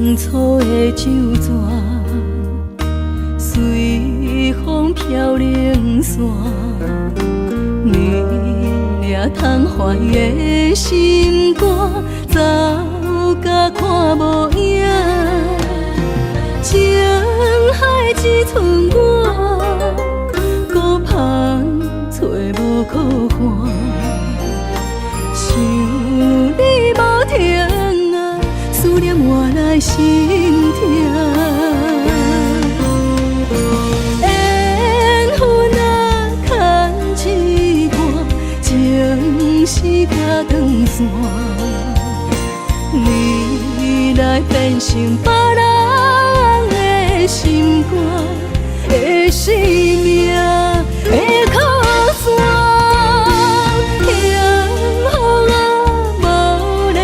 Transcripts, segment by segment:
當初的酒泉，隨風飄零散，你掠窗懷的心肝，走甲看無影。情海只剩我，孤芳找無可伴。想你無停啊，思念換來心痛。緣分啊，牽一半，情絲甲斷線。你來變成別人的心肝，的生命的靠山。幸福啊，無連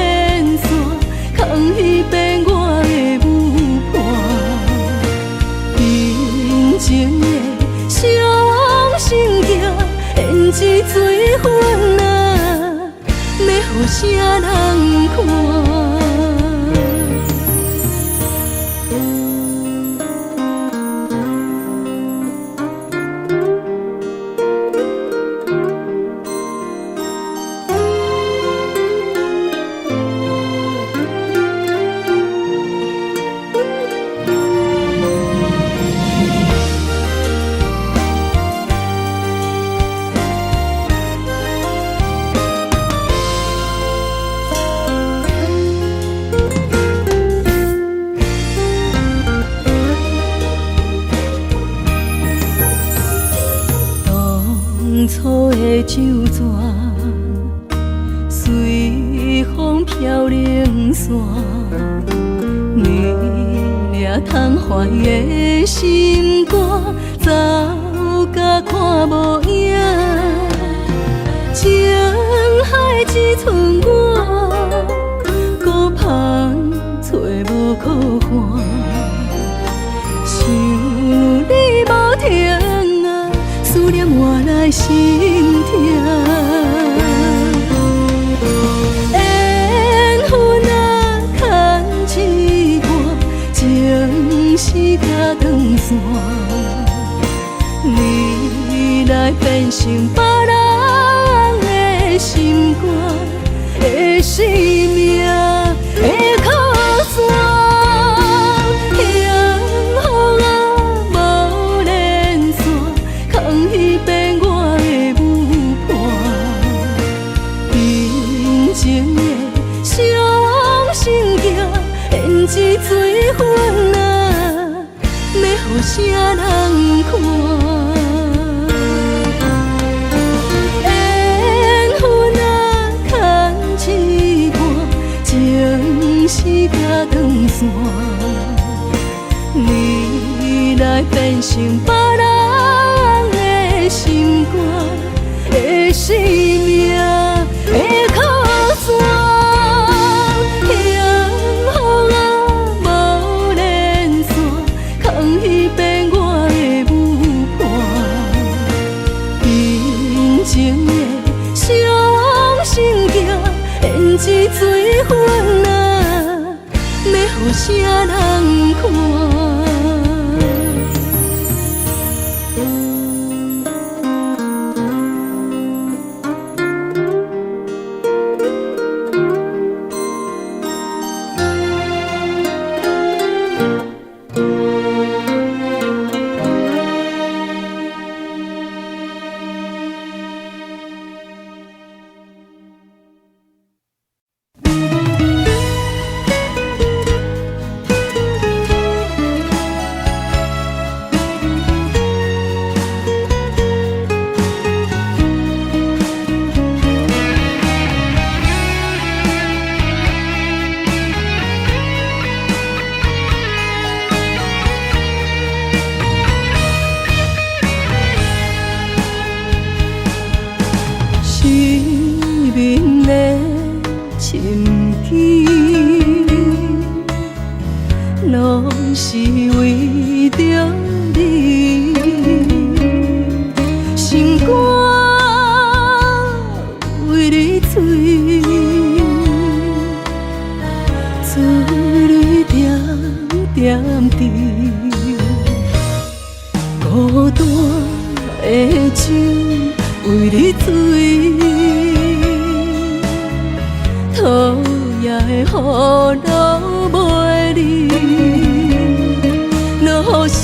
線，空虛變我的舞伴。貧情的雙心行，胭脂水粉啊，欲予啥人看？當初的酒泉，隨風飄零散。你掠窗懷的心肝，走甲看無影。情海只剩我，孤芳找無可伴。想你無停啊，思念換來心痛。緣分啊，牽一半，情絲甲斷線。你來變成別人的心肝，的生命的靠山。幸福啊，無連線，空虛變我的舞伴。貧情的雙心行，胭脂水粉啊，欲予啥人看？緣分啊，牽一半，情絲甲斷線。你來變成別人的心肝，的生命的靠山。幸福啊，無連線，空虛變我的舞伴。貧情的雙心行，胭脂水粉啊，欲予啥人看？心機，攏是為著你。心肝為你醉，珠淚點點滴，孤單的酒為你醉，討厭的雨落袂離，落雨聲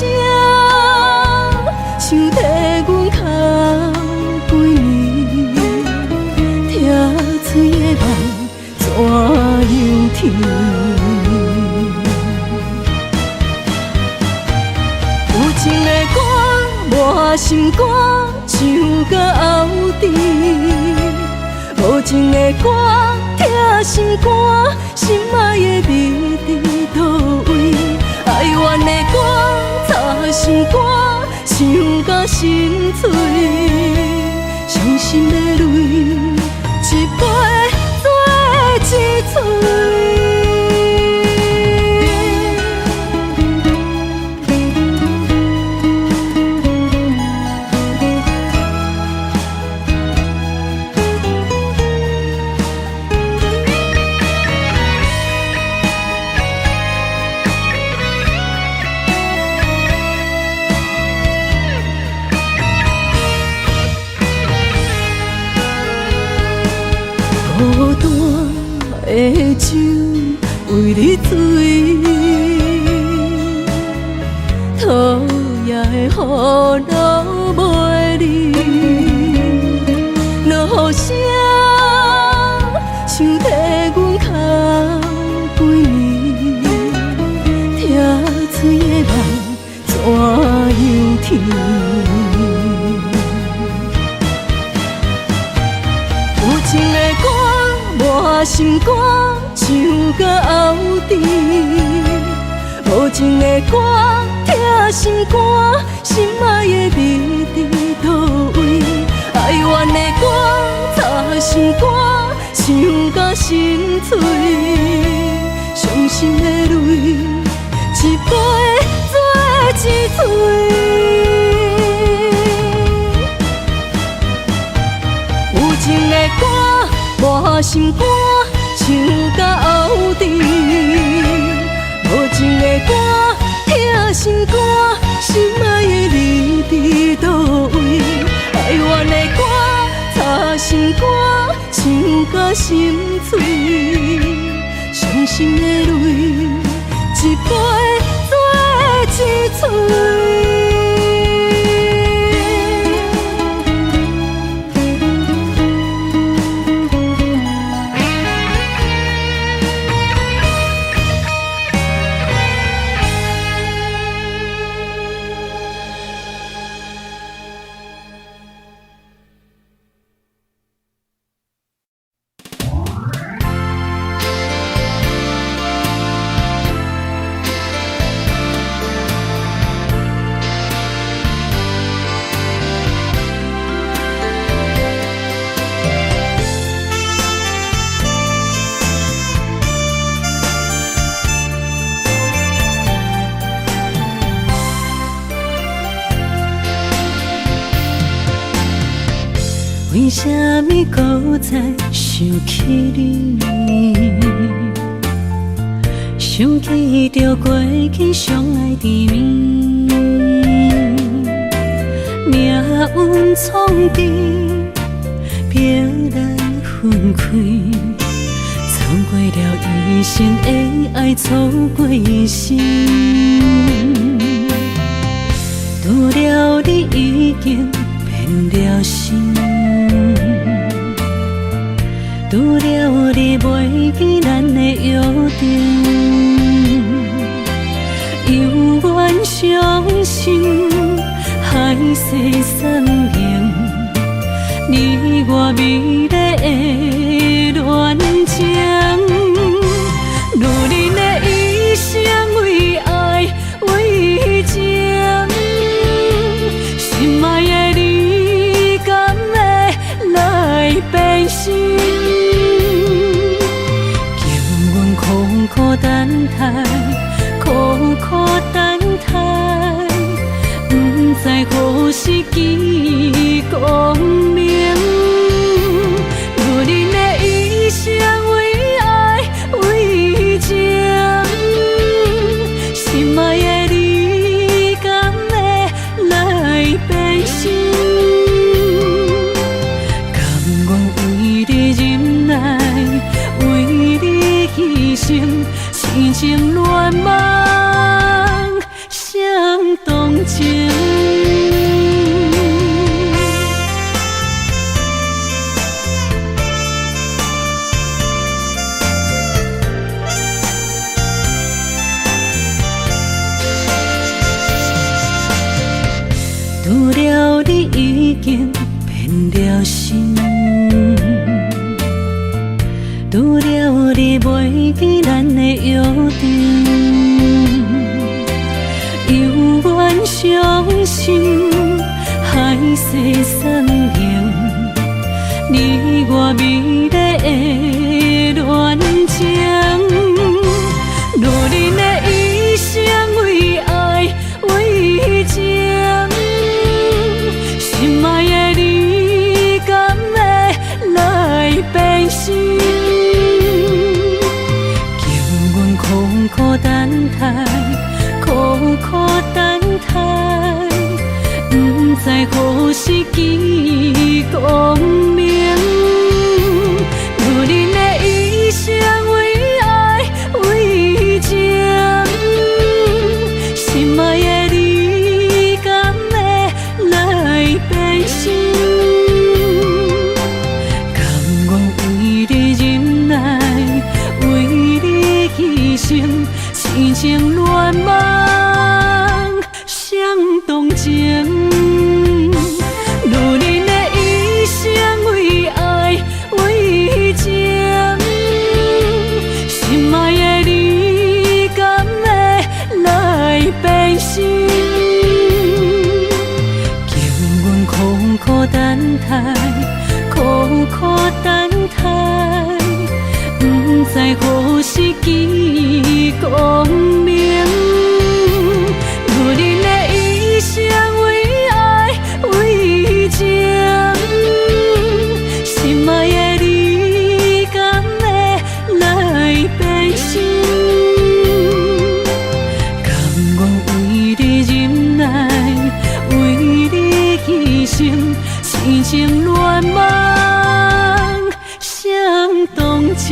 像替阮哭幾暝，疼碎的夢怎樣甜？有情的歌，磨心肝，唱甲喉甜；無情的歌，疼心肝，心愛的你佇佗位？哀怨的歌，插心肝，唱甲心碎，傷心的淚，一杯做一喙。孤單的酒為你醉，討厭的雨落袂離，落雨聲像替阮哭幾暝，疼碎的夢怎樣甜？有情的歌，磨心肝，唱甲喉甜；無情的歌，疼心肝，心愛的你佇佗位？哀怨的歌，插心肝，唱甲心碎，傷心的淚，一杯做一喙。有情的歌，磨心肝，唱甲喉甜；無情的歌，疼心肝，心愛的你佇佗位？哀怨的歌，插心肝，唱甲心碎，傷心的淚，一杯做一喙。為啥物閣再想起你？想起著過去相愛甜蜜，命運創治，逼咱分開，錯過了一生的愛，錯過一生。除了你已經變了心。除了你袂記咱的約定，猶原相信海誓山盟，你我美麗的戀情。女人的一生為愛為情，心愛的你敢會來變心？待，苦苦等待，毋知何時見光明。女人的一生為愛為情，心愛的你敢會來變心？甘願為你忍耐，為你犧牲，癡情戀夢誰同情？除了你已經變了心，除了你袂記咱的約定，猶原相信海誓山盟，你我美麗的戀情。女人的一生為愛為情，心愛的你敢會來變心？叫阮苦苦等待，苦苦等待，毋知何時見光明。女人的一生為愛為情，心愛的你敢會來變心？甘願為你忍耐，為你犧牲，癡情戀夢誰同情？女人的一生為愛為情，心愛的你敢會來變心？叫阮苦苦等待，苦苦等待，毋知何時見光明。女人的一生為愛為情，心愛的你敢會來變心？甘願為你忍耐，為你犧牲，癡情戀夢誰同情？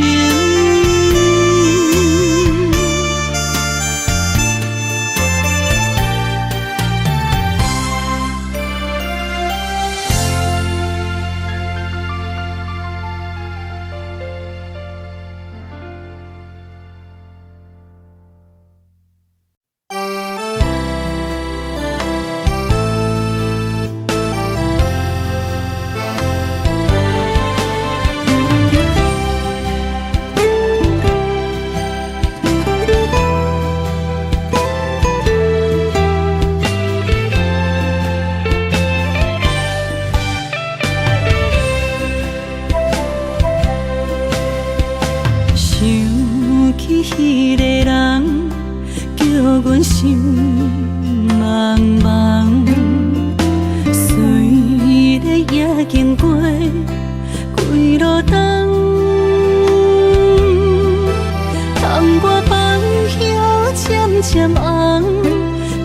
想起彼个人，叫阮心茫茫。雖然也經過幾落冬，窗外放葉漸漸紅，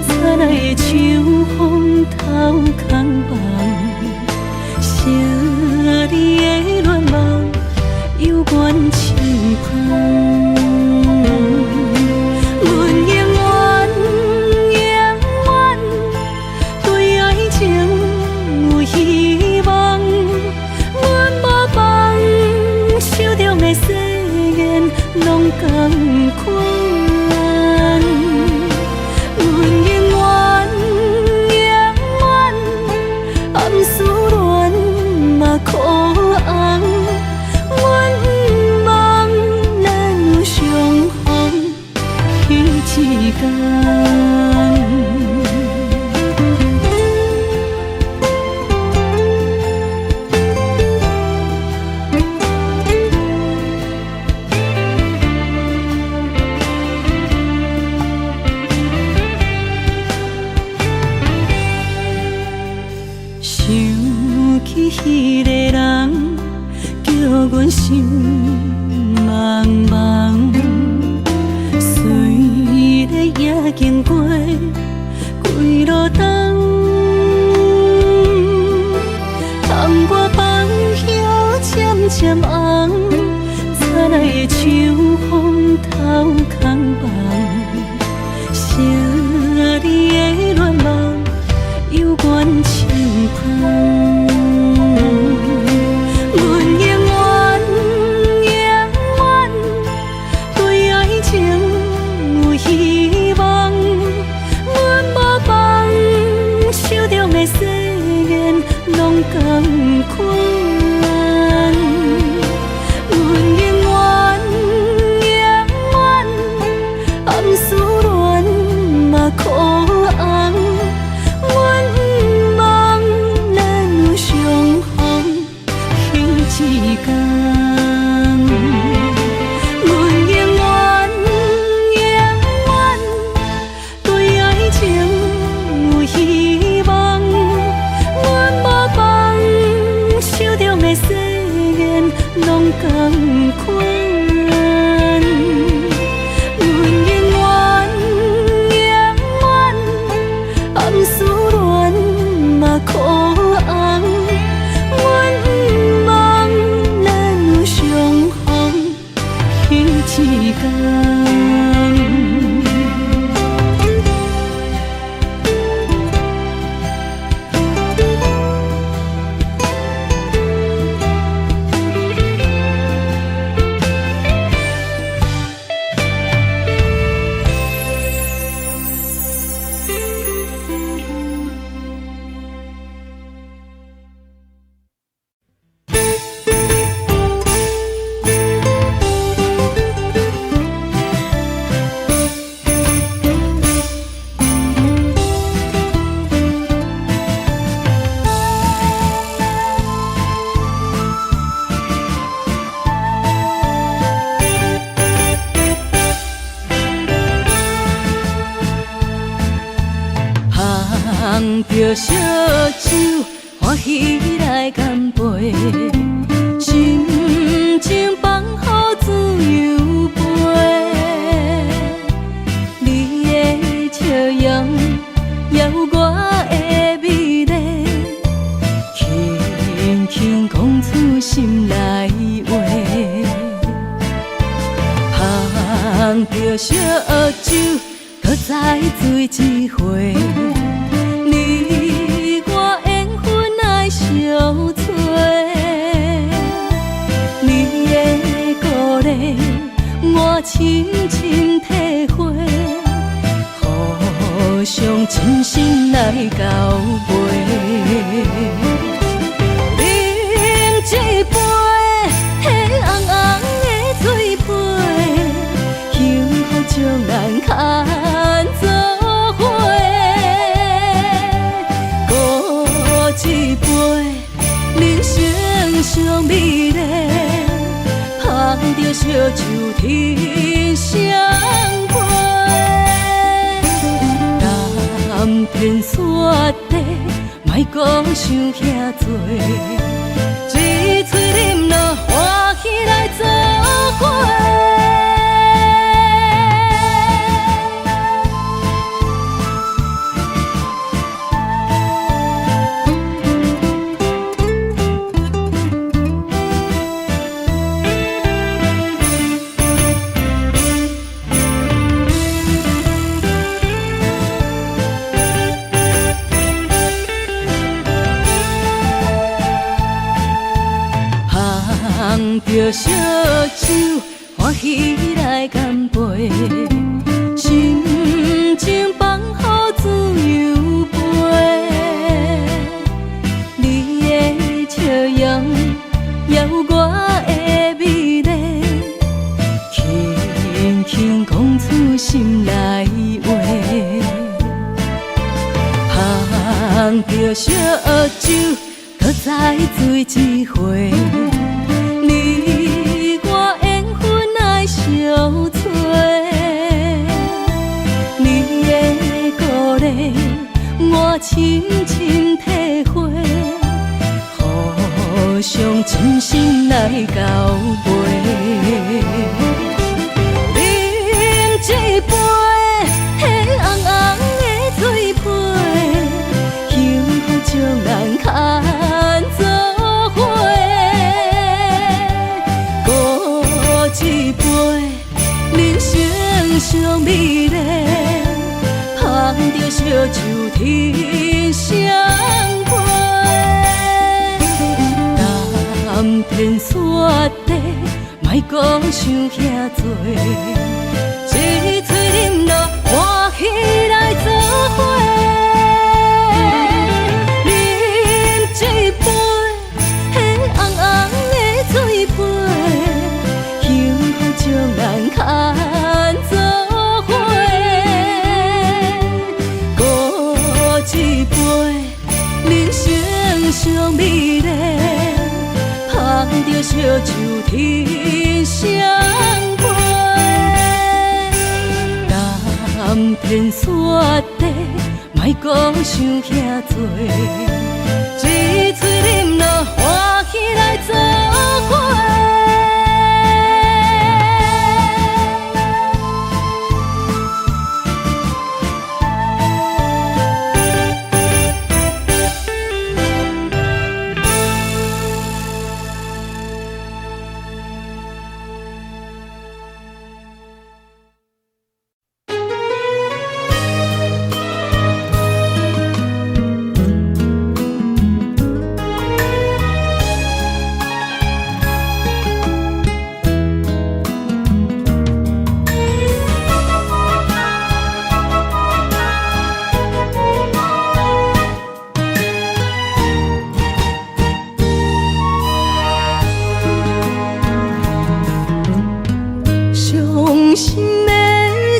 田內秋風頭空望，想你的戀夢猶原深香。阮永遠永遠對愛情有希望，阮無放手中的誓言攏仝款。阮永遠永遠暗思戀嘛苦紅，阮毋望咱有相逢彼一天。阮心茫茫。虽然也经过几落冬，窗外放叶渐渐红，灿烂的秋风头空望，想你的恋梦犹原深香。阮永远永远对爱情有希望，阮无放手中的誓言拢仝款。阮永远永远暗思恋嘛苦红，阮毋望咱有相逢彼一天。阮永远永远对爱情有希望，阮无放手中的誓言拢仝款。阮永远永远暗思恋嘛苦红，阮毋望咱有相逢彼一天。捧著烧酒，歡喜來乾杯，心情放予自由飛。你的笑容，也有我的美麗，輕輕講出心內話。捧著燒酒，閣再醉一回。你我緣分愛相揣，你的鼓勵我深深體會，互相真心來交陪。啉一杯，彼紅紅的醉皮，幸福將咱牽做伙。擱一杯，人生上美麗，捧著燒酒天相陪。談天說地，莫講想遐濟，一喙啉落，歡喜來做伙。捧著燒酒，歡喜來乾杯，心情放予自由飛。你的笑容，也有我的美麗，輕輕講出心內話。捧著燒酒，閣再醉一回。你我緣分愛相揣，你的鼓勵我深深體會，互相真心來來交陪。啉一杯，彼紅紅的水皮，幸福將咱牽做伙。閣一杯，人生上美麗，捧著燒酒天相陪。談天說地，莫講想遐濟，一喙啉落，歡喜來做伙。啉一杯，彼紅紅的水皮，幸福將咱牽做伙。閣一杯，人生上美麗，捧著燒酒天相陪。談天說地，莫講想遐濟，一喙啉落，歡喜來做伙。傷心的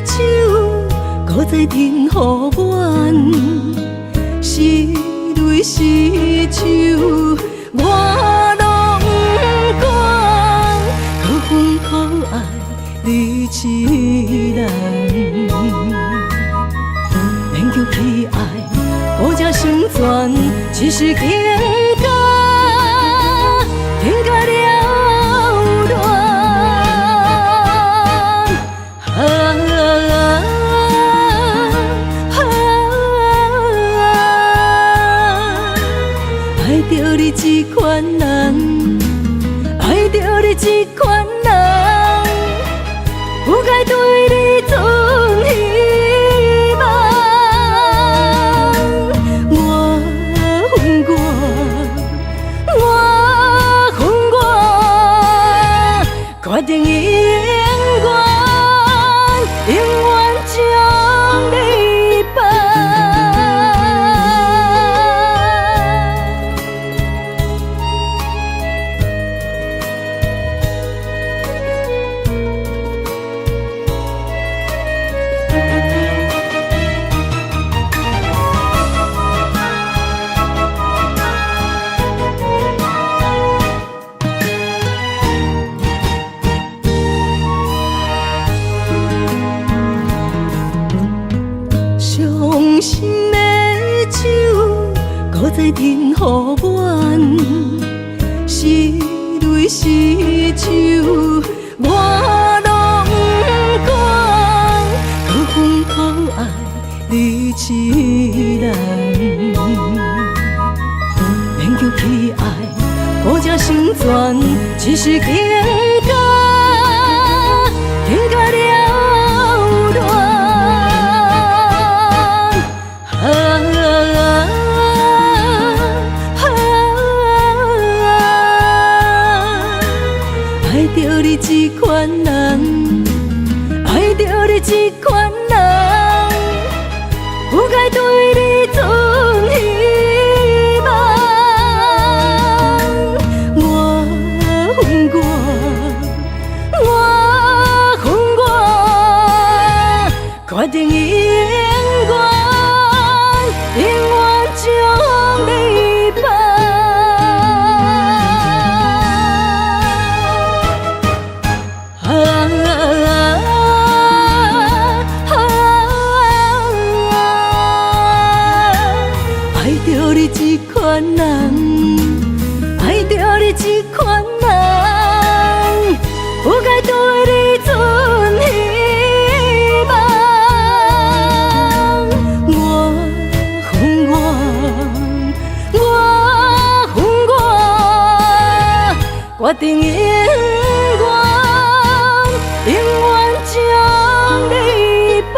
酒，閣再沉予阮，是淚是笑，我攏不管。可恨可愛你一人，勉強去愛，無才成全，只是更加更加了斷。啊啊！愛著你這款人，愛著你這款人，不該對你存希望。我恨我，我恨我，決定永遠，永遠將你放。傷心的酒，閣再沉予阮，是淚是笑，我攏不管。可恨可愛你一人，勉強去愛，無才成全，只是更加更加了斷。啊啊！愛著你這款人，愛著你這款人，不該對你存希望。我恨我，我恨我，決定永遠，永遠將你放。啊啊！愛著你這款人，愛著你這款人。決定永遠，永遠將你放。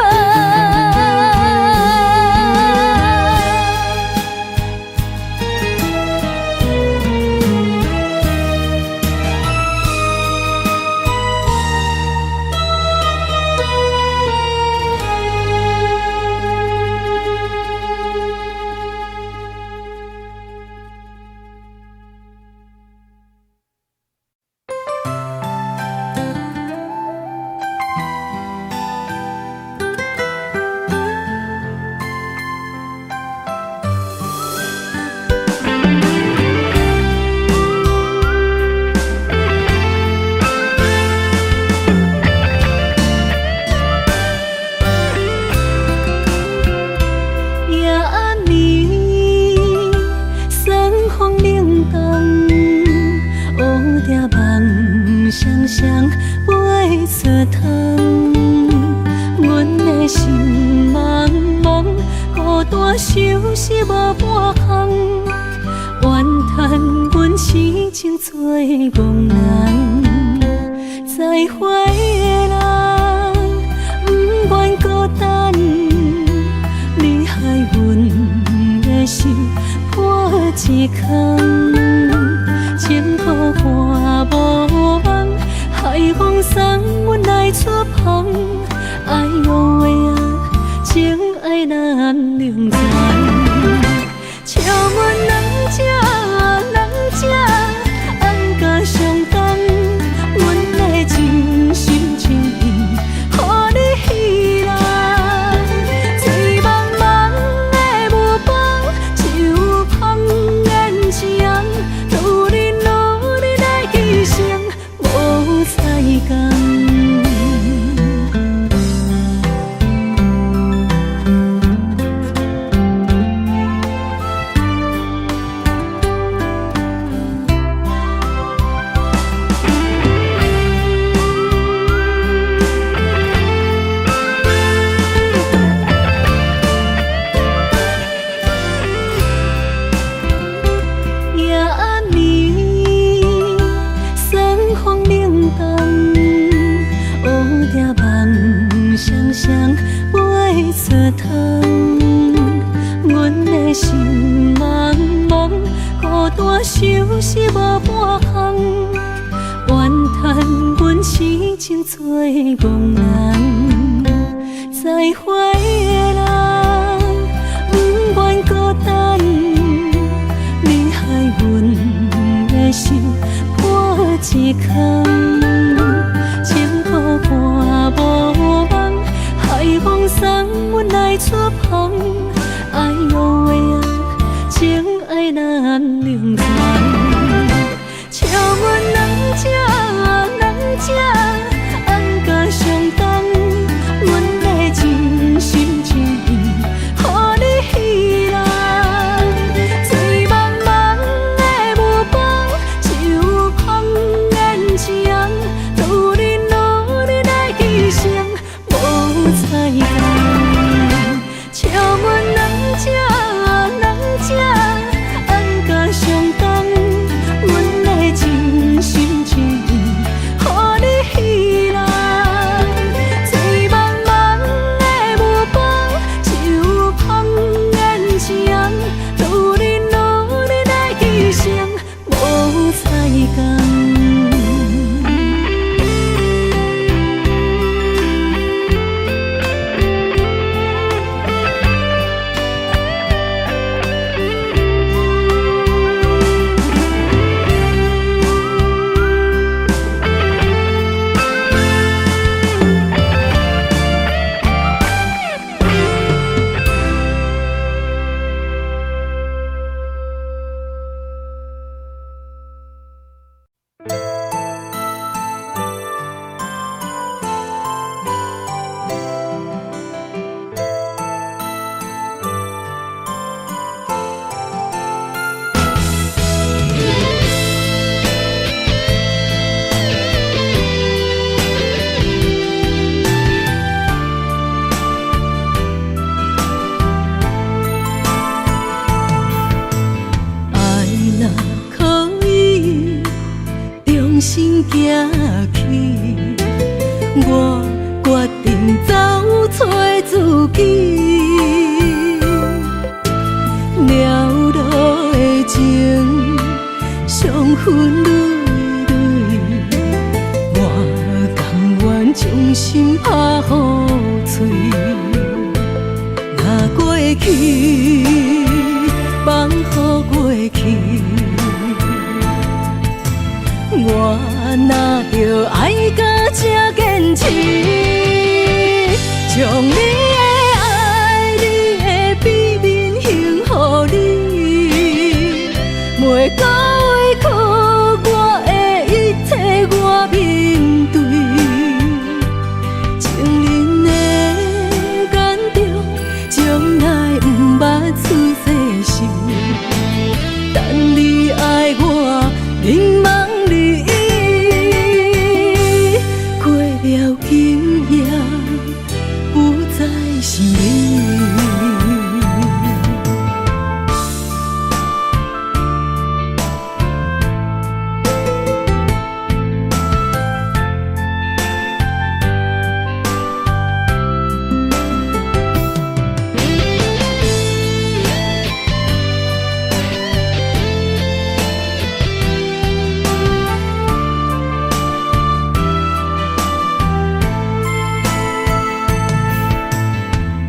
夜暗暝，霜風冷凍，烏蝶夢双双飛出窗。阮的心茫茫，孤單相思無半項，怨嘆阮痴情做戇人，再會的人，不願孤單。你害阮的心破一空，前途看無望，海風送阮來出帆。哎喲喂啊，情愛難兩全，笑阮兩只兩只按甲相同，阮的真心真意予你彼人。醉茫茫的霧枋，酒香胭脂紅，愈忍愈忍的犧牲無彩工。夜暗暝，霜風冷凍，烏蝶夢雙雙飛出窗。阮的心茫茫，孤單相思無半項，怨嘆阮痴情做戇人，再會的人，不願孤單。你害阮的心破一空，前途看無望，海風送阮來出帆。哎喲喂啊，情愛難兩全，笑阮兩只兩只按甲相同，阮的真心真意予你彼人。醉茫茫的霧枋，酒香胭脂紅，去，我決定走揣自己。寥落的情，傷痕累累，我甘願將心拍予碎。若過去放予過去，我若著愛甲這堅持，將你的愛，你的秘密還予你，袂閣委屈我的一切，我面對。情人的眼中，從來毋捌出世時，等你愛我，忍梦里，過了今夜，不再想你。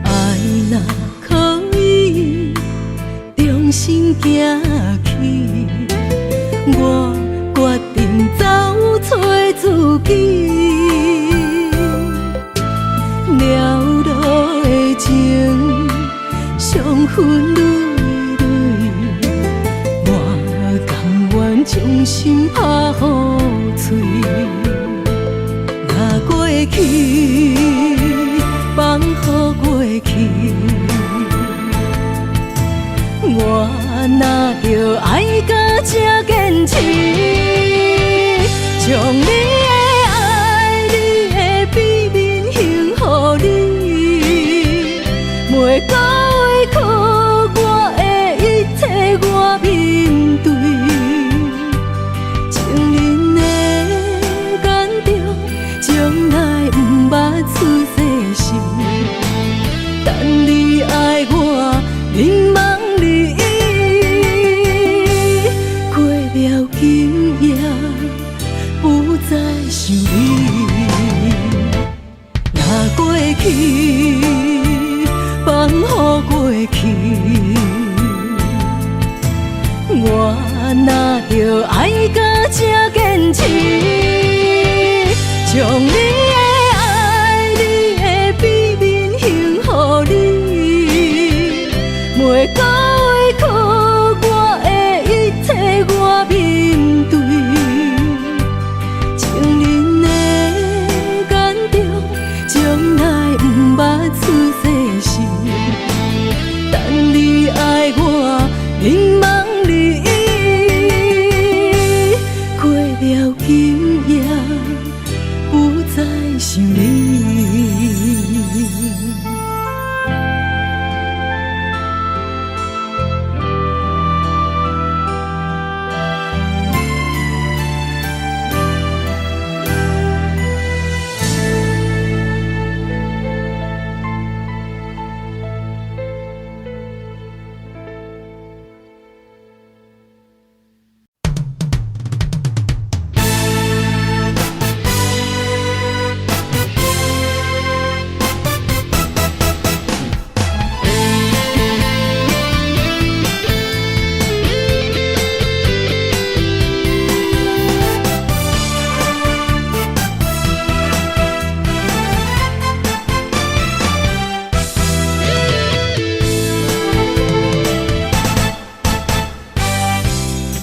愛若可以重新行去，我決定走揣自己。寥落的情，傷痕累累，我甘願將心拍予碎。若過去放予過去，我若著愛甲這堅持，將你的愛，你的秘密還予你，袂閣委屈我的一切，我面對。情人的眼中，從來毋捌出世時，等你愛我，忍梦里，過了今夜，不再想你。若過去放予過去，我若著愛甲這堅持，將你的愛，你的秘密還予你，袂閣委屈我的一切，我面對。情人的眼中，從來毋捌出世時，等你愛我，忍夢裡，過了今夜，不再想你。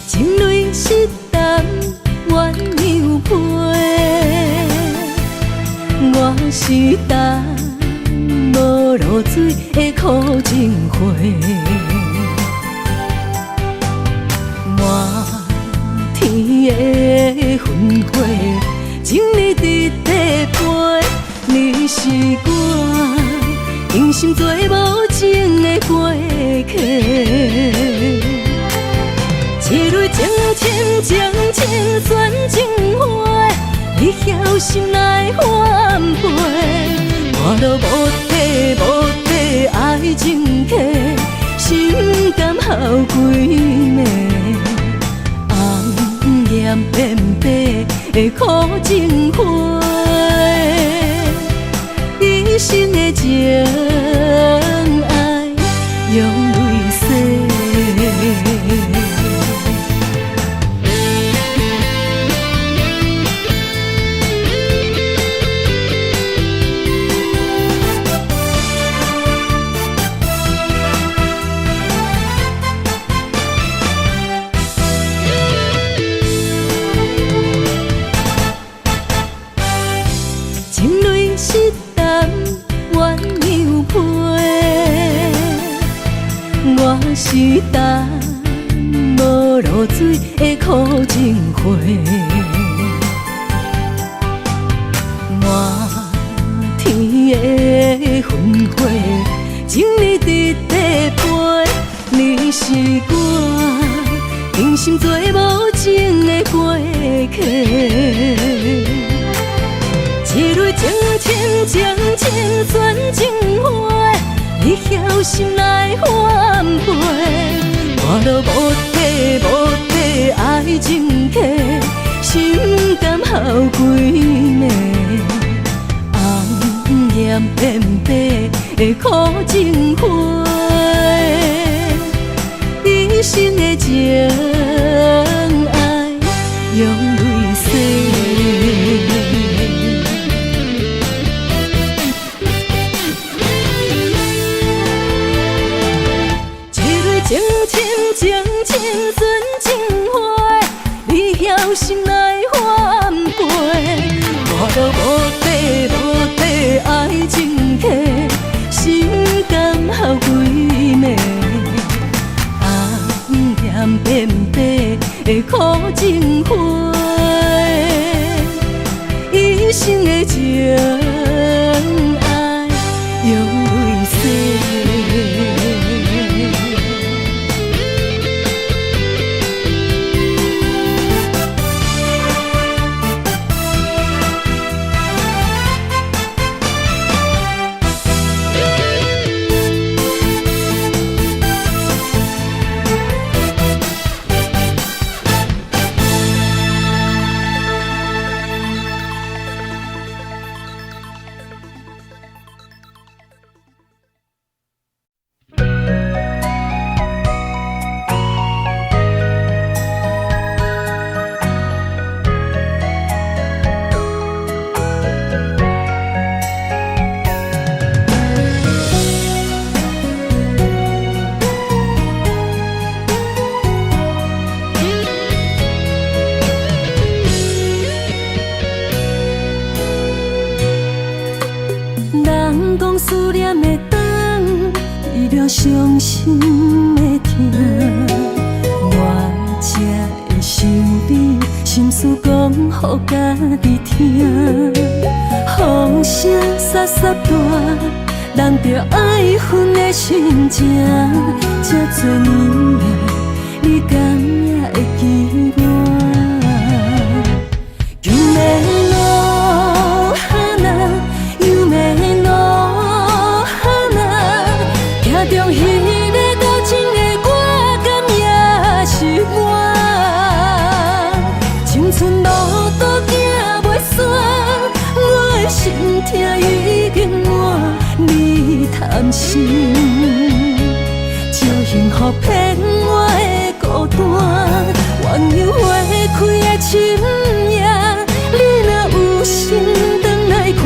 情淚是淡鴛鴦被，我是等無露水的苦情花。滿天的云花，情你伫在飞，你是我用心最無情的過客。一蕊情深情深酸情話，你曉心來反背，我都無底無底愛情客，心甘予鬼迷，紅顏變白的苦情花，一生的情愛用淚洗。情淚是淡鴛鴦被，我是等無露水的苦情花。滿天的云花，情你直在飞，你是我真心最無情的過客。一蕊情深情深全情花，你曉心來反背，我都無底無底愛情客，心甘予鬼迷，紅顏變白的苦情花，一生的情愛用淚洗。一蕊情深情深纯情花，你曉心來反背，我都無底無底愛情客，心甘予鬼迷，紅顏變白的苦情花，一生的情愛用淚洗。人講思念會長，治療傷心的疼，我才會想你，心事講予家己聽。風聲沙沙大，人著愛恨的心情，這多年啊，你敢也會記我？夢の花，夢の花，行中彼个多情的我，敢也是我？青春路途行袂煞，我的心痛已经满，你贪心，笑幸福骗我的孤單。鸳鸯花開的深夜，你若有心轉來看，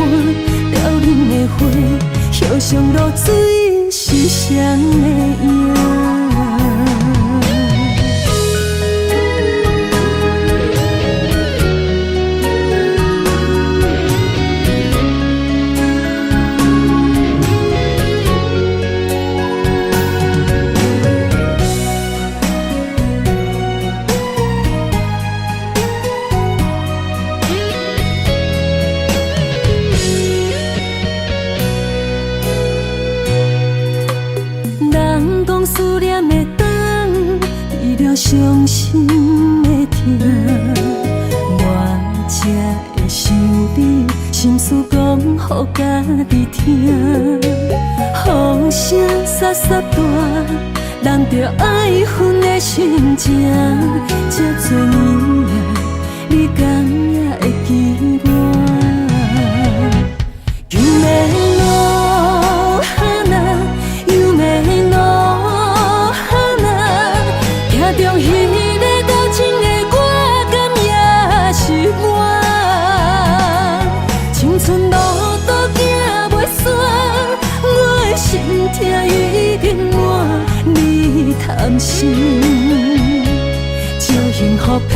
凋零的花，叶上露水是誰的影？人講思念會長，治療傷心的疼，我才會想你，心事講予家己聽。雨聲潲潲大，淋著愛恨的心情。這多年來，你敢也會記我？夢の花，夢の花，行著彼个多情的我，敢也是我？青春路途行袂煞，我的心痛已經滿，你貪心，笑幸福騙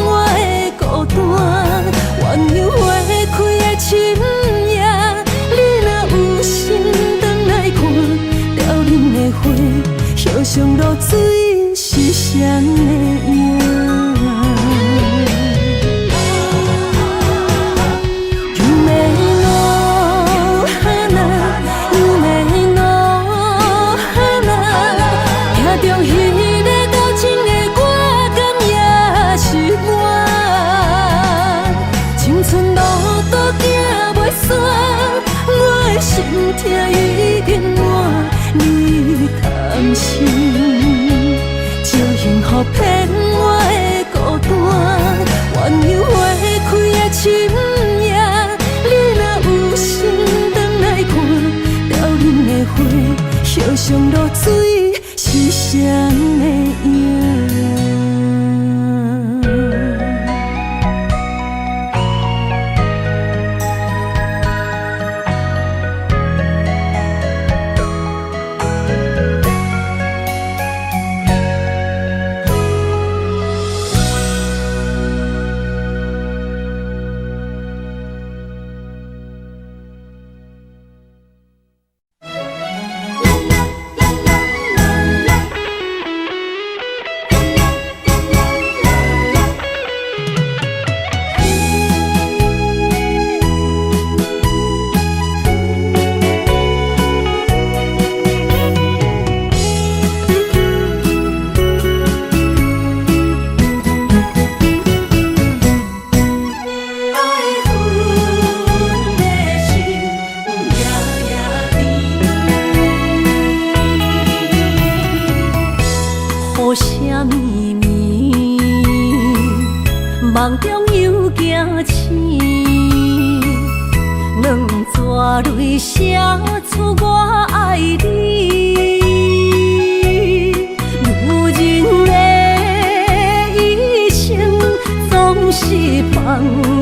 我的孤單，鸳鸯花開的深夜，你若有心轉來看，凋零的花，葉上露水是誰的影？夢の花，夢の花，行著彼个多情的我，敢也是我？青春路途行袂煞，我的心痛已經滿，你貪心，笑幸福騙我的孤單，鸳鸯花開的深夜，你若有心轉來看，凋零的花，葉上露水是誰的影？愛恨的心夜夜甜。雨聲綿綿，夢中又驚醒，兩逝淚寫出我愛你。女人的一生總是放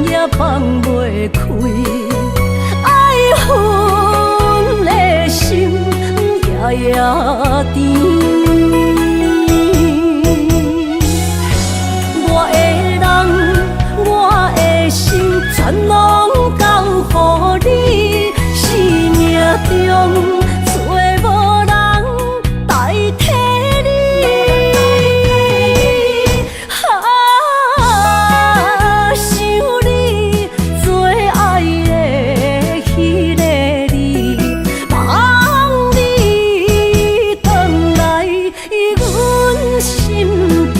也放袂開，愛恨的心夜夜甜。我的人，我的心，全攏交予你。生命中找無人代替你。啊，想你最愛的彼个你，望你轉來阮身邊。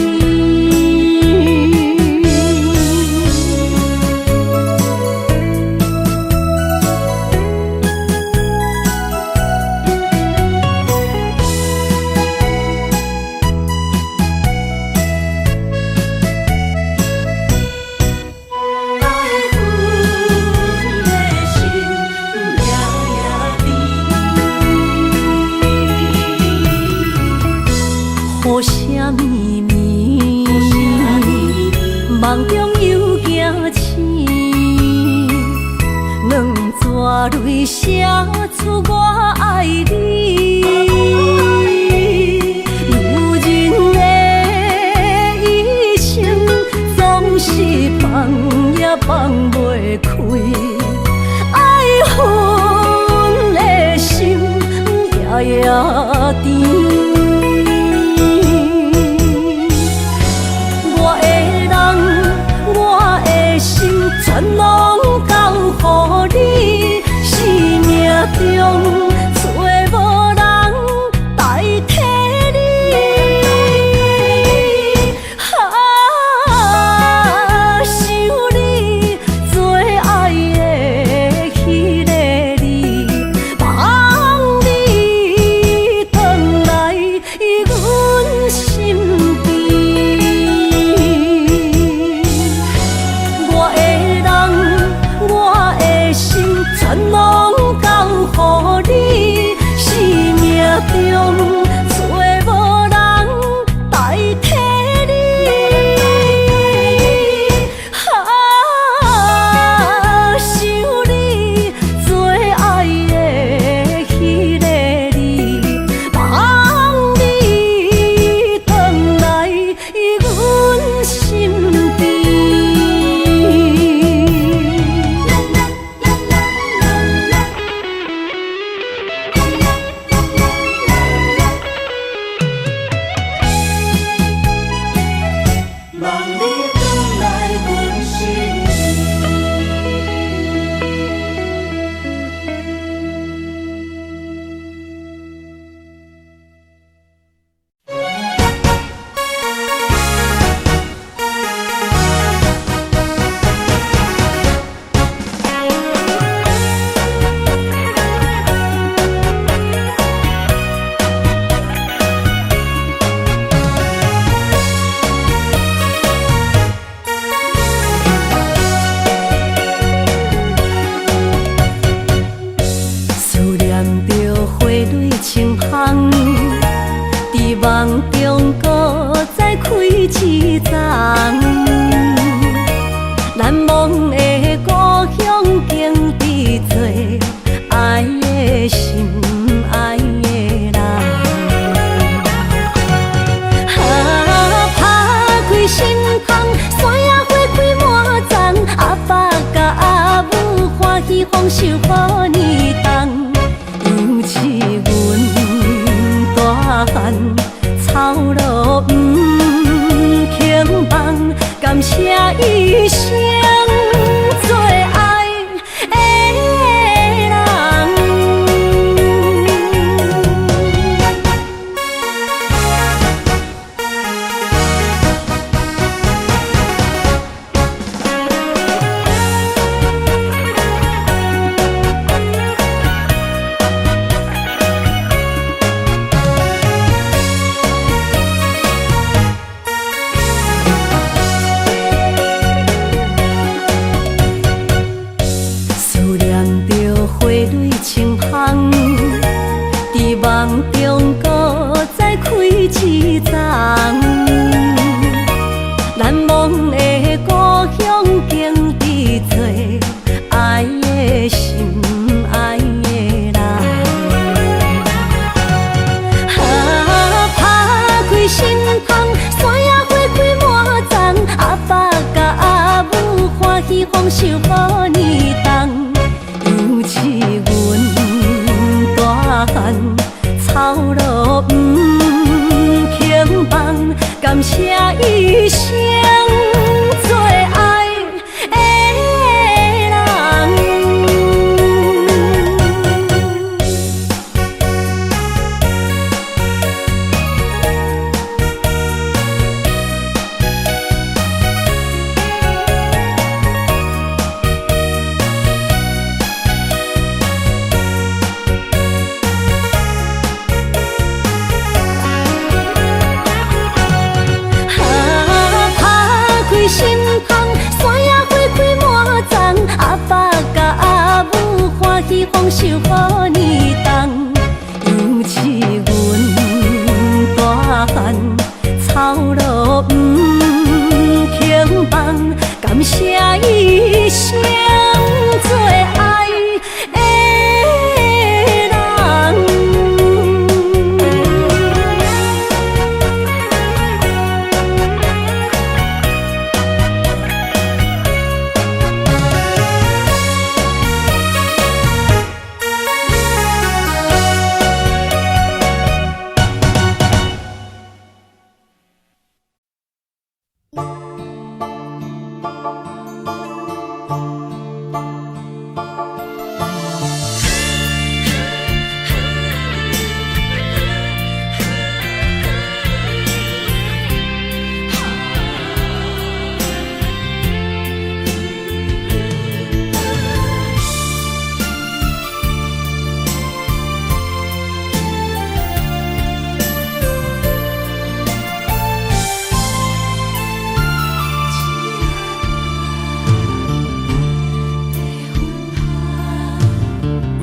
愛恨的心夜夜甜。雨聲綿綿，夢中又驚醒，兩逝淚寫出我愛你。女人的一生總是放也放袂開，愛恨的心夜夜甜。我的人，我的心，全攏交予你。生命中找無人代替你。啊，想你最豐收予年冬。尤氏阮大漢，操勞毋肯放，感謝一生最愛的人。思念著花蕊青芳，佇夢中閣再開一叢。難忘的故鄉景致多，愛的心，愛的人。啊，拍開心窗，山野花開滿叢，阿爸佮阿母歡喜豐收予年冬。尤氏阮大漢，操勞毋肯放，感謝一生最愛的人。啊，拍開心窗，山野花開滿叢，阿爸佮阿母歡喜豐收予年冬。尤氏阮大漢，操勞毋肯放，感謝一生最愛的人。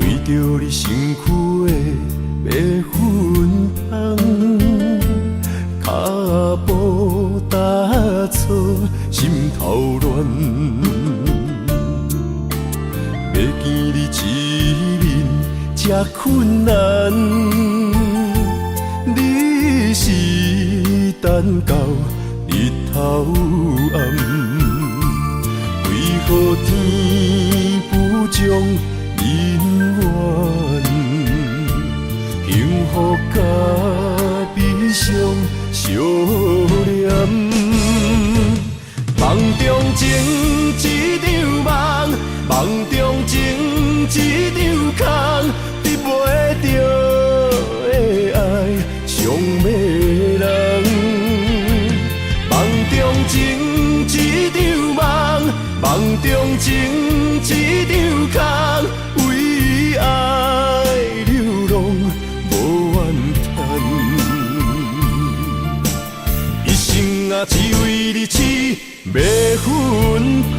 為著你身軀的白粉香，跤步踏錯，心頭亂。欲見你一面這困難，你是等到日頭暗，為何天不將姻緣？幸福佮悲傷相連。夢中情一場夢，夢中情一場空，得袂著的愛傷迷人。夢中情一場夢，夢中情一場空，為愛流浪無怨嘆，一生啊只為你痴白粉香。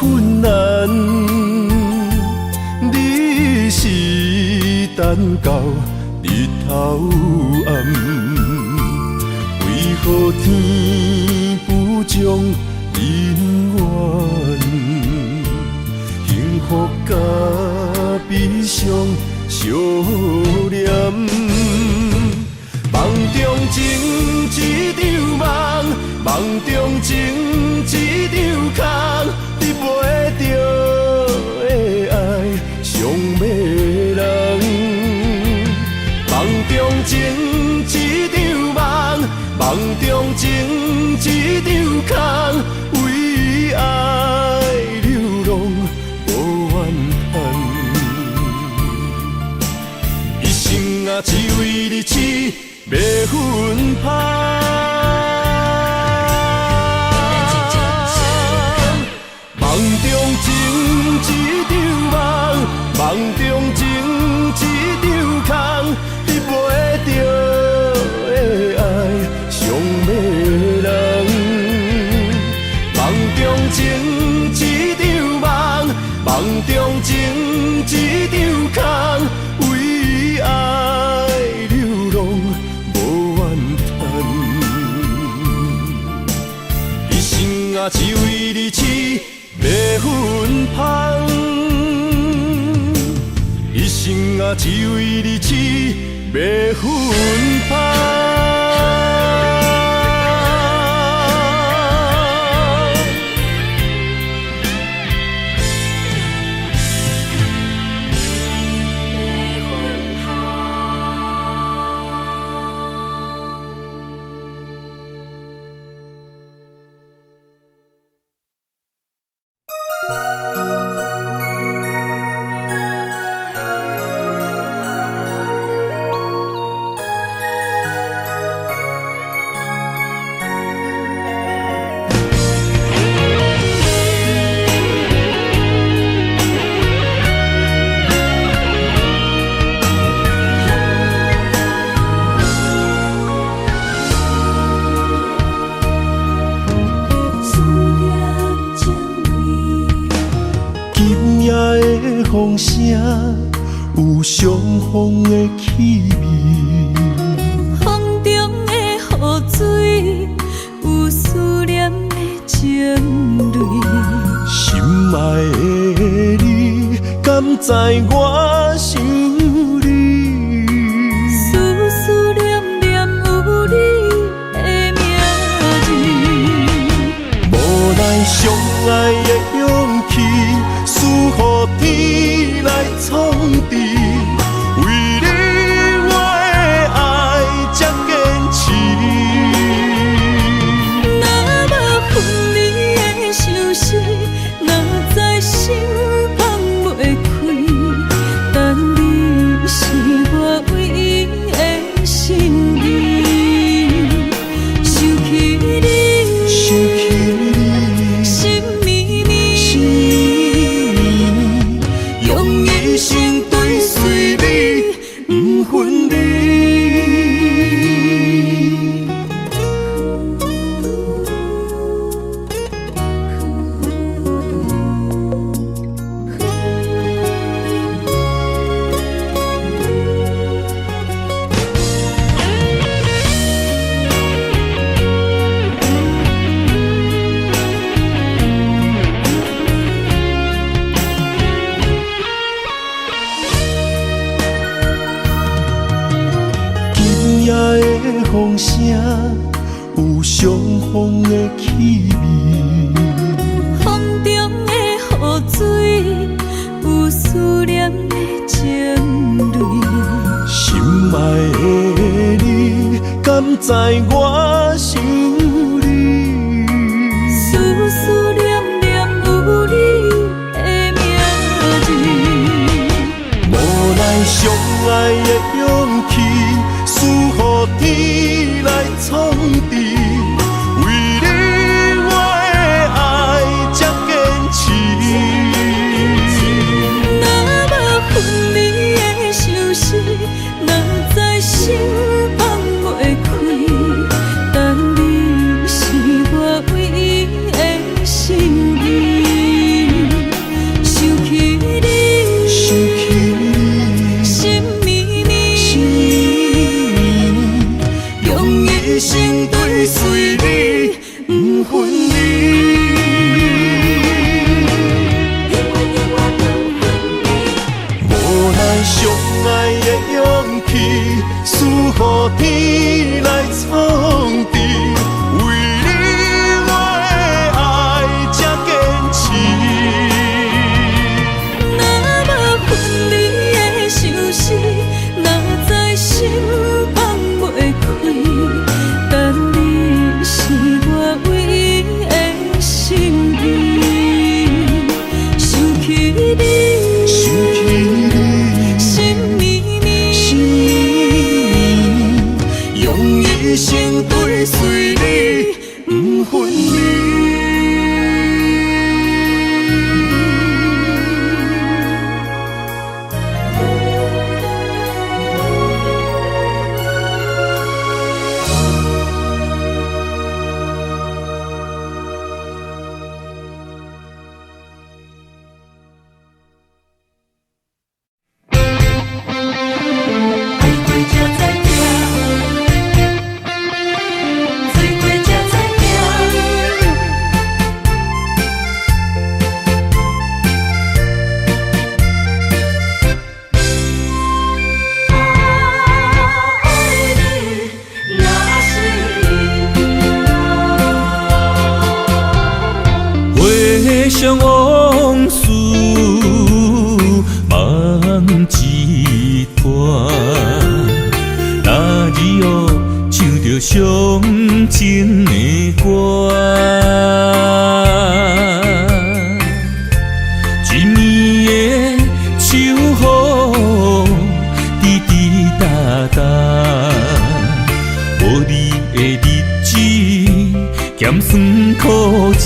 困难。你是等到日头暗，为何天不将人怨？幸福佮悲伤相连。梦中情一场梦，梦中情一场空，得袂著的爱伤迷人。梦中情一场梦，梦中情一场空，为爱流浪无怨叹。一生啊，只为你痴迷芬芳。梦中情一场梦，梦中情一场空，得袂著的爱伤迷人。梦中情一场梦，梦中情一场空，为爱流浪无怨叹。一生啊，只为你痴迷芬芳。一生啊，只为你痴迷芬芳。思念情味。今夜的风声有伤风的气味，风中的雨水有思念的情泪。心爱的你，敢知我想你？思思念念有你的名字。无奈相爱的勇气，输予天来创治。为你我的爱这坚持。若无分离的相思，哪知心放袂开。但你是我唯一的心意。想起你，想起你，心绵绵，心绵绵，用一生追随你，不分离。今夜的风声有伤风的气味，风中的雨水有思念的情泪。心爱的你，敢知我想你？思思念念有你的名字。无奈相爱的勇气，输予天来创治。为你我的爱这坚持。若无分离的相思，哪知心放袂开。你，想起你，心绵绵，心绵绵，用一生追随你，不分離。愛過才知疼，醉過才知疼。啊，愛你若是命。回想往事，夢一團。那日哦，唱著傷情的歌，一暝的秋雨，滴滴答答，無你的日子，鹹酸苦食。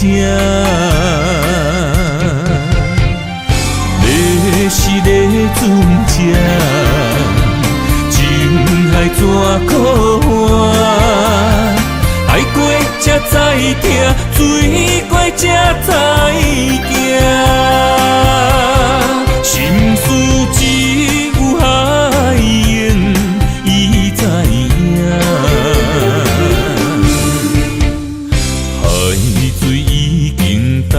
迷失的船只，情海怎苦换？愛過才知疼，醉過才知行。心事只有海湧伊知影。海水已經乾，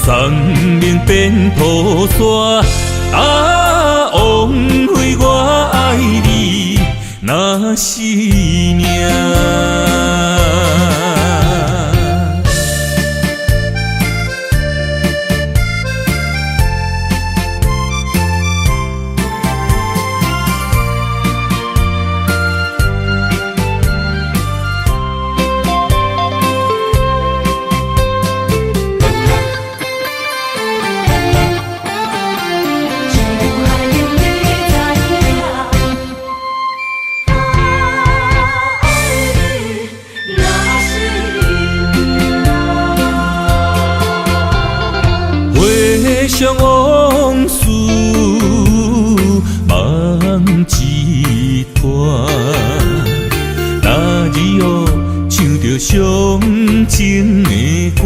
山盟變土沙。啊，枉費我愛你，若是命。只有海湧你知影。啊，愛你若是命。回想往事，夢一團。那日哦，唱著傷情的歌，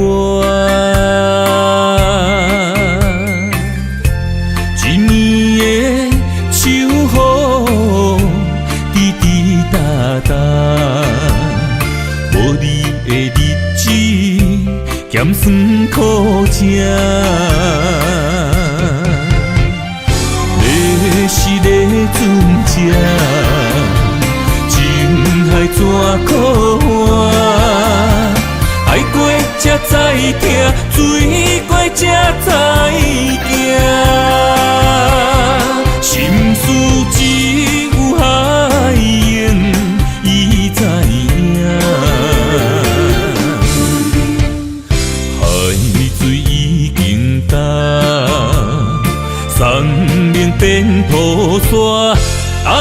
一暝的秋雨，滴滴答答，無你的日子，鹹酸苦食。迷失的船只，情海怎苦换？愛過才知疼，醉過才知行。心事只有海湧伊知影。海水已經乾，山盟變土沙。啊，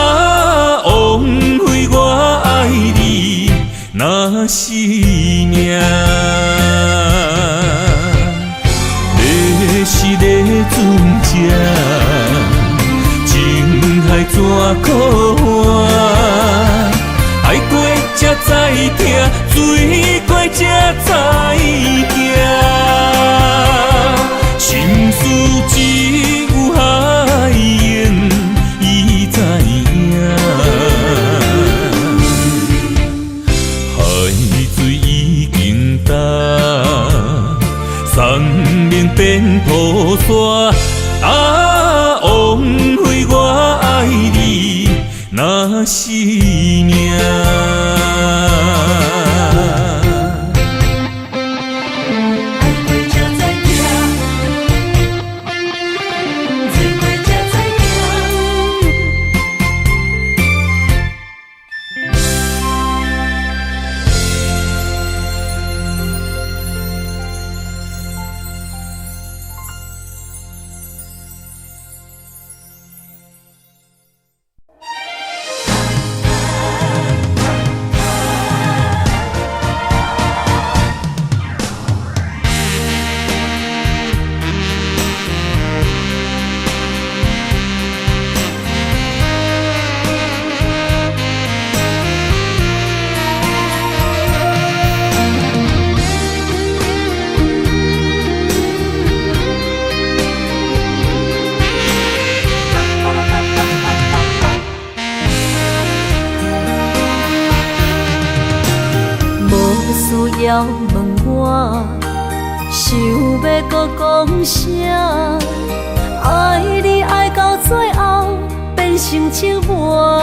枉費我愛你，若是命。迷失的船只，情海怎苦换？愛過才知疼，醉過才知行。心事只有海湧伊知影。海水已經乾，山盟變土沙。啊，枉費我愛你，若是命。愛過才知疼，醉過才知疼。要問我，想欲閣講啥？愛你愛到最後變成折磨，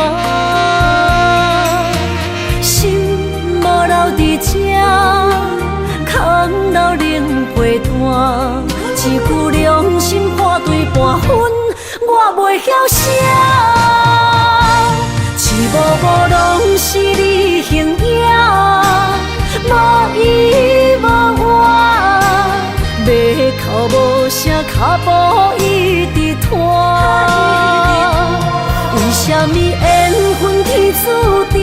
心無留佇這，空留冷被單，一句良心破碎半分，我袂曉寫。一幕幕攏是你形影，無依無倚，欲哭無聲，跤步一直拖。為啥物緣分天注定，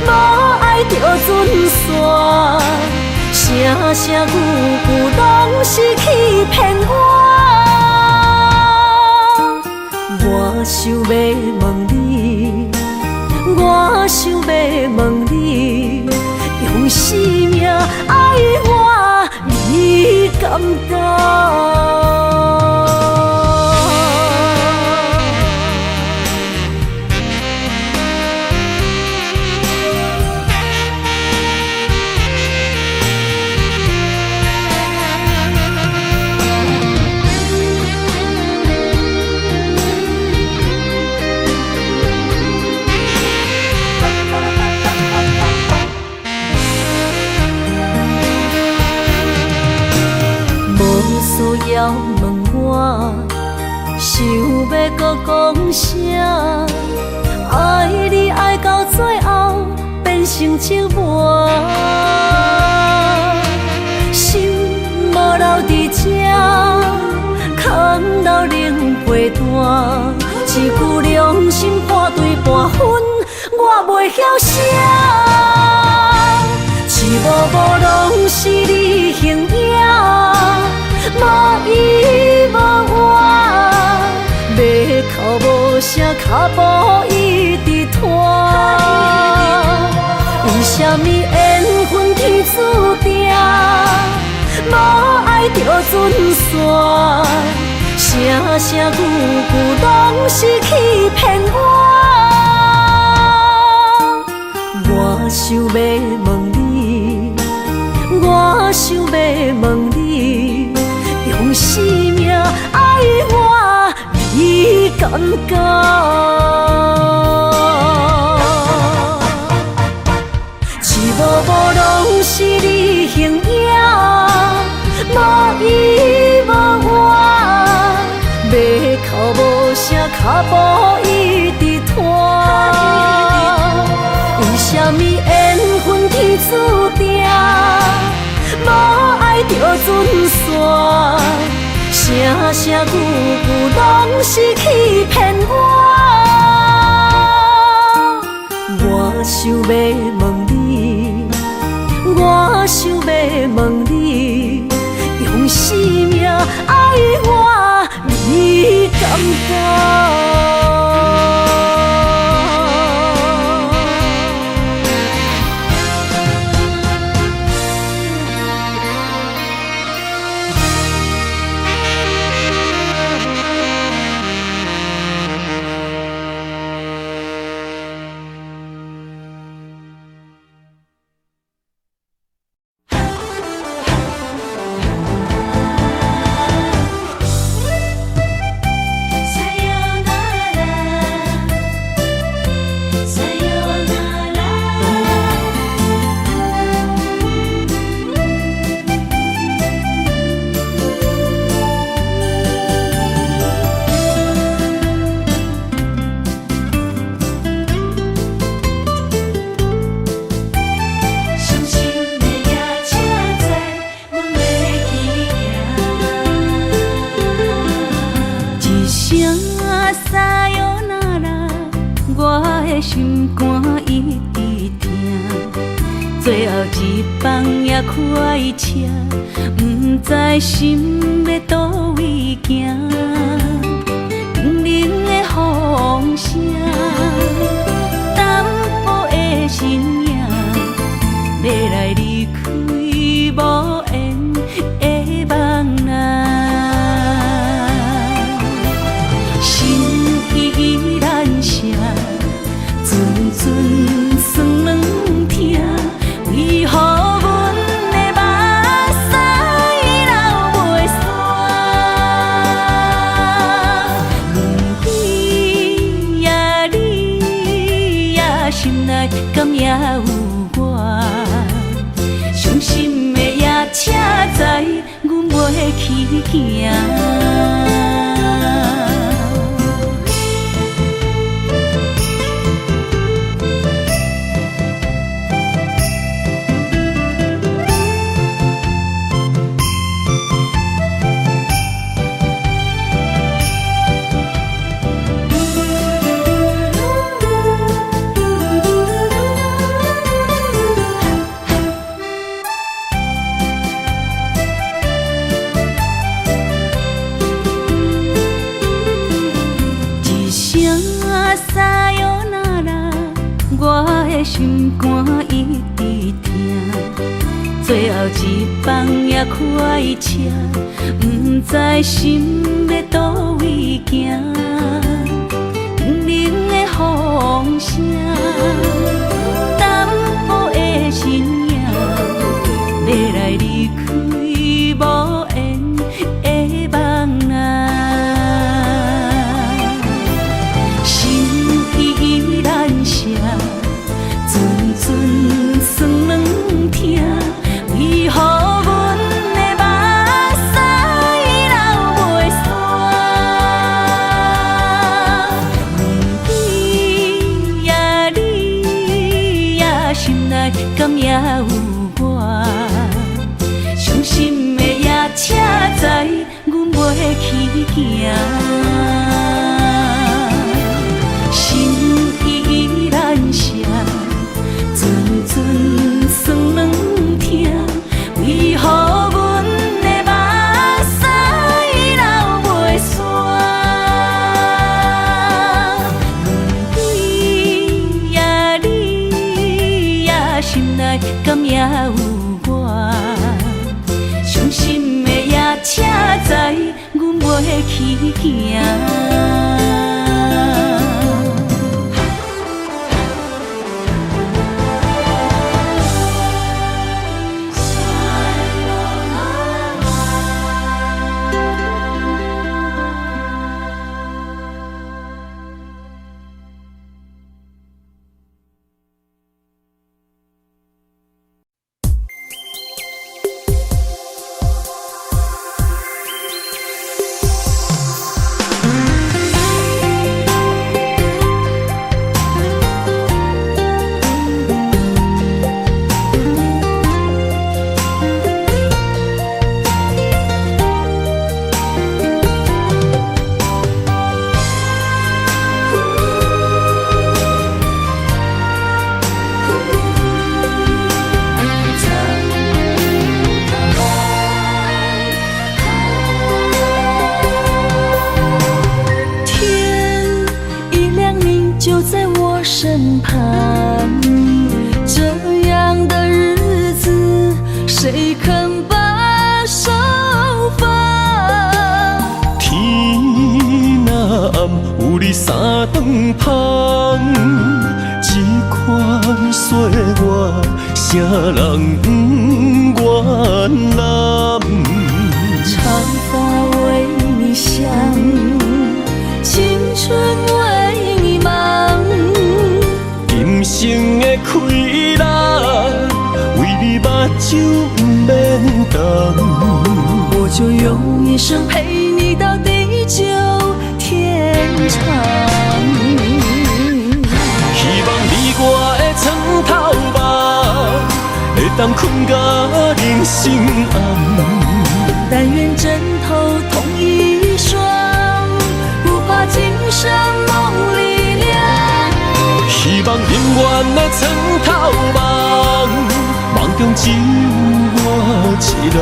無愛就準散，聲聲句句攏是欺騙我。我想欲問你，我想欲問你，用生命愛我，你敢當？無需要問我，想欲閣講啥？愛你愛到最後變成折磨，心無留佇這，空留冷被單，一句良心破碎半分，我袂曉寫。一幕幕攏是你形影，無依無倚，欲哭無聲，跤步一直拖。為啥物緣分天注定，無愛就準散，聲聲句句攏是欺騙我。我想欲問你，我想欲問你，用生命愛我，你敢當？一幕幕攏是你形影，無依無倚，欲哭無聲，跤步一直拖。為啥物緣分天注定，無愛就準散，聲聲句句攏是欺騙我。我想欲問你，我想欲問你，用生命愛我，你敢當？心肝一直疼，最後一班也開車，毋知心欲佗位行。冷冷的風聲，淡薄的身影，欲來離開無緣的夢啊。心依難捨，陣陣酸軟疼，為何行。一声さよなら，我的心肝一直疼。最後一班也快車，毋知心欲佗位行。冷冷的風聲，淡薄的身影，欲來離開無緣的夢啊。心意難捨，陣陣酸軟疼，為何阮的目屎流袂煞？你呀你呀，心內敢猶有我？傷心的夜車載阮袂去行。心意難捨，陣陣酸軟疼，為何阮的目屎流袂煞？你呀你呀，心內敢猶有我？傷心的夜車載阮袂去行。天一亮，你就在我身旁。這樣的日子，誰肯把手放？天若暗，有你三頓芳，這款歲月，啥人不願攬？長髮為你想，青春為你忙。今生的氣力，為你目睭毋免瞪。我就用一生陪你到地久天長。希望你我的床頭夢，會當睏到人生暗。但願枕頭同一雙，不怕今生夢裡涼。希望永遠的床頭夢，夢中只有我一人。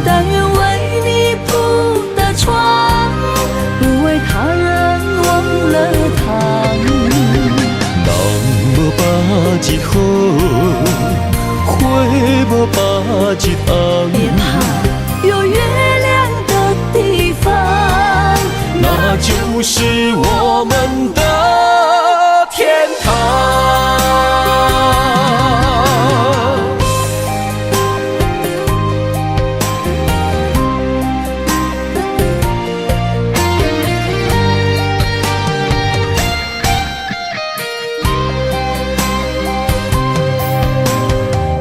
但願為你鋪的床，不為他人忘了躺。人無百日好，花無百日紅。別怕，有月亮的地方，那就是我們的天堂。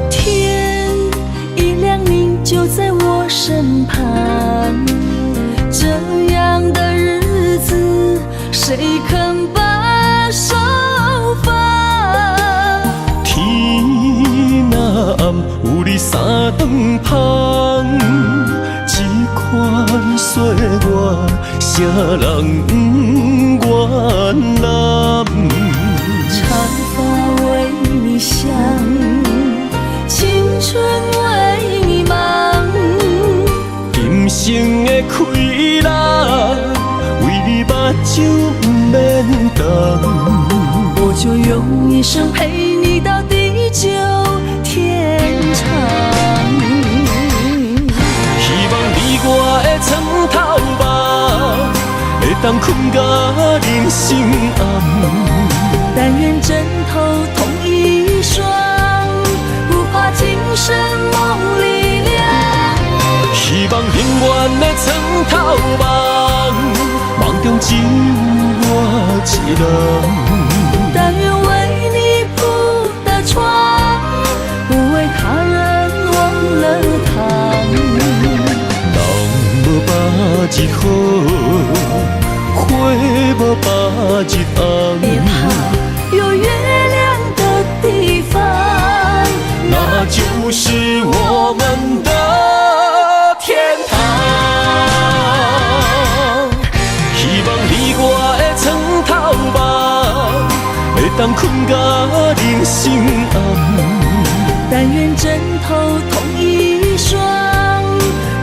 天一亮，你就在我身旁。誰肯把手放？天若暗，有你三頓芳，這款歲月，啥人不願攬？長髮為你想，青春為你忙。今生的快樂，為你目睭毋免瞪。我就用一生陪你到地久天長。希望你我的床頭夢，會當睏甲人生暗。但願枕頭同一雙，不怕今生夢裡涼。希望永遠的床頭夢，夢中只有我一人。但願為你鋪的床，不為他人忘了躺。人無百日好，花無百日紅。別怕，有月亮的地方，那就是我們的天堂。希望你我的床頭夢，會當睏甲人生暗。但願枕頭同一雙，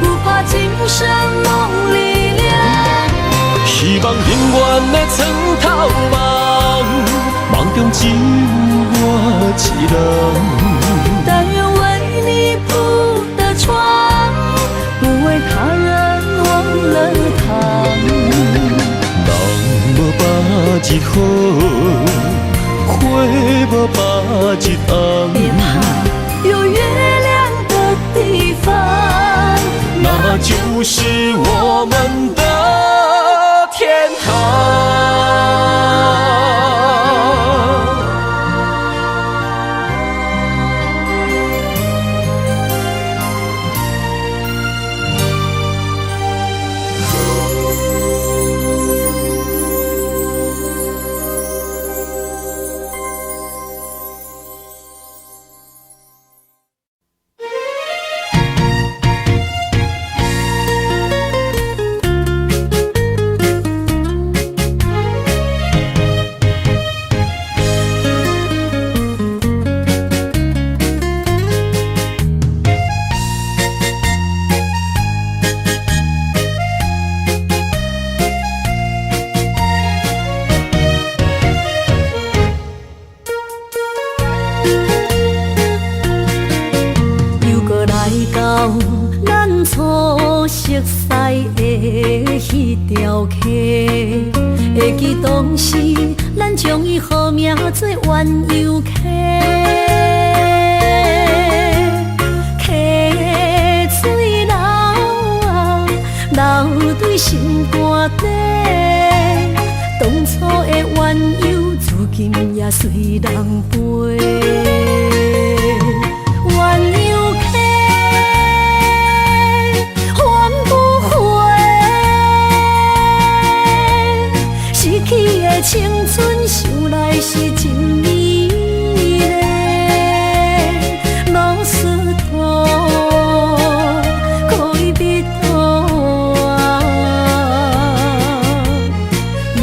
不怕今生夢裡涼。希望永遠的床頭夢，夢中只有我一人。但願為你鋪的床，不為他人忘了躺。人無百日好，花無百日紅。別怕，有月亮的地方，那就是我們的天堂。又閣來到咱初熟似的彼條溪，會記當時咱將伊號名做鴛鴦溪，溪水流啊流對心肝底，當初的鴛鴦如今也隨人飛。鴛鴦溪還不回，失去的青春想來是真美麗。老實托恋人啊，今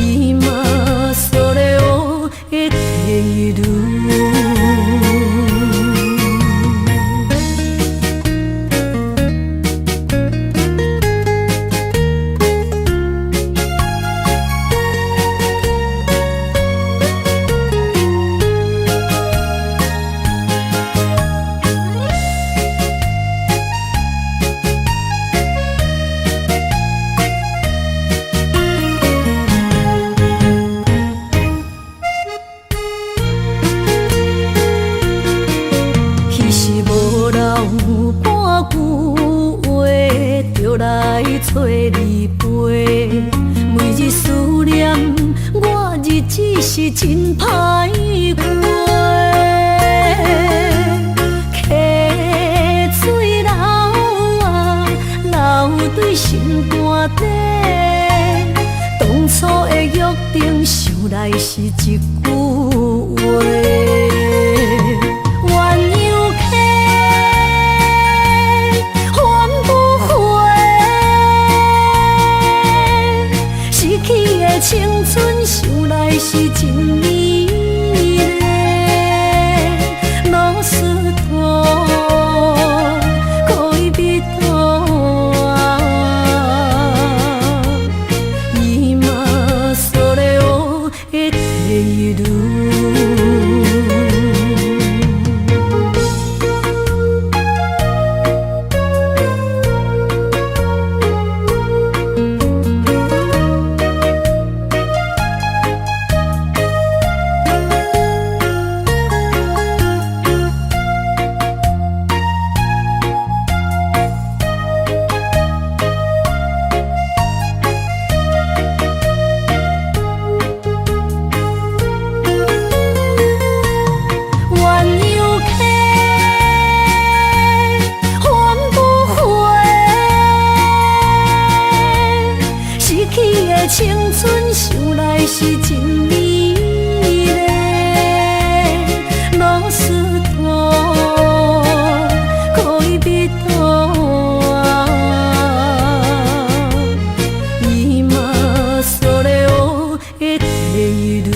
それを得ている。彼時無留半句話，就來找你飛。每日思念，我日子是真歹過。溪水流啊流對心肝底，當初的約定。來是一句話。鸳鸯溪還不回，失去的青春想來是真美麗。ロスト戀人は今それを得ている。鸳鸯溪還不回，失去的青春想來是真美麗。ロスト戀人は今それを得ている。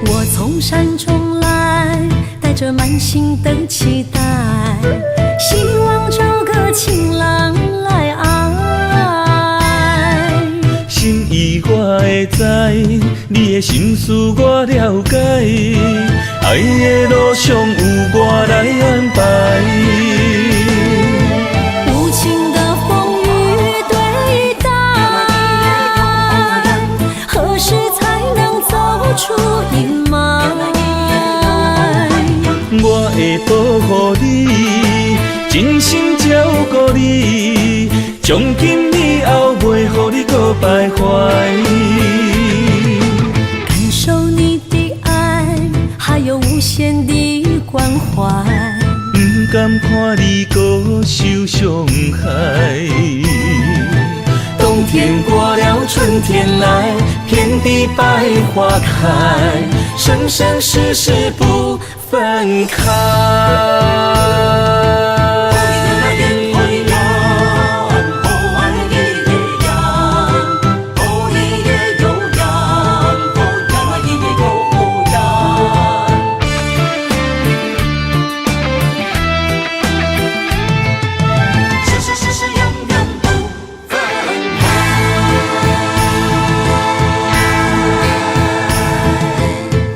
我從山中來，帶著滿心的期待，希望找個情郎來愛。心意我會知，你的心思我了解，愛的路上有我來安排。無情的風雨對待，何時才能走出陰霾？我會保護你，真心照顧你，從今以後袂予你閣徘徊。感受你的愛，還有無限的關懷。毋甘看你閣受傷害。冬天過了，春天來，遍地百花開，生生世世不分開。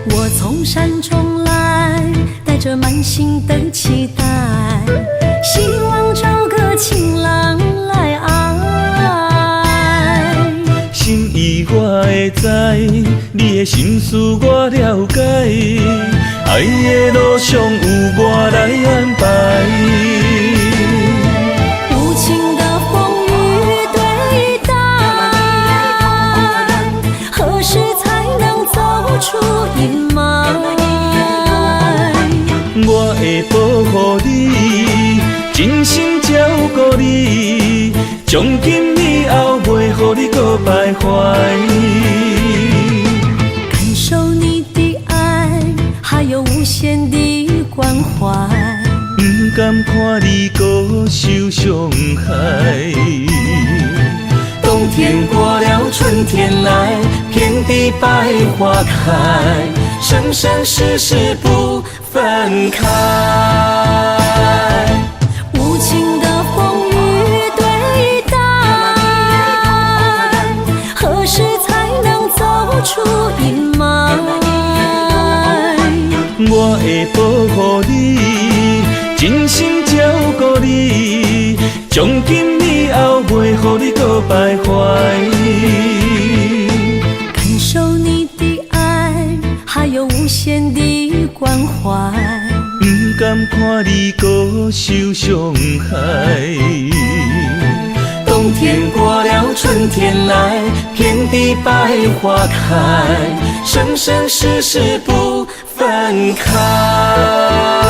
我從山中來，帶著滿心的期待，希望找個情郎來愛。心意我會知，你的心思我了解，愛的路上有我來安排。無情的風雨對待，何時才能走出陰霾？我會保護你，真心照顧你，從今以後袂予你閣徘徊。感受你的愛，還有無限的甘看你閣受傷害。冬天過了，春天來，遍地百花開，生生世世不分開。無情的風雨對待，何時才能走出陰霾？我會保護你，真心照顧你，從今以後袂予你閣徘徊。感受你的愛，還有無限的關懷。毋甘看你閣受傷害。冬天過了，春天來，遍地百花開，生生世世不分開。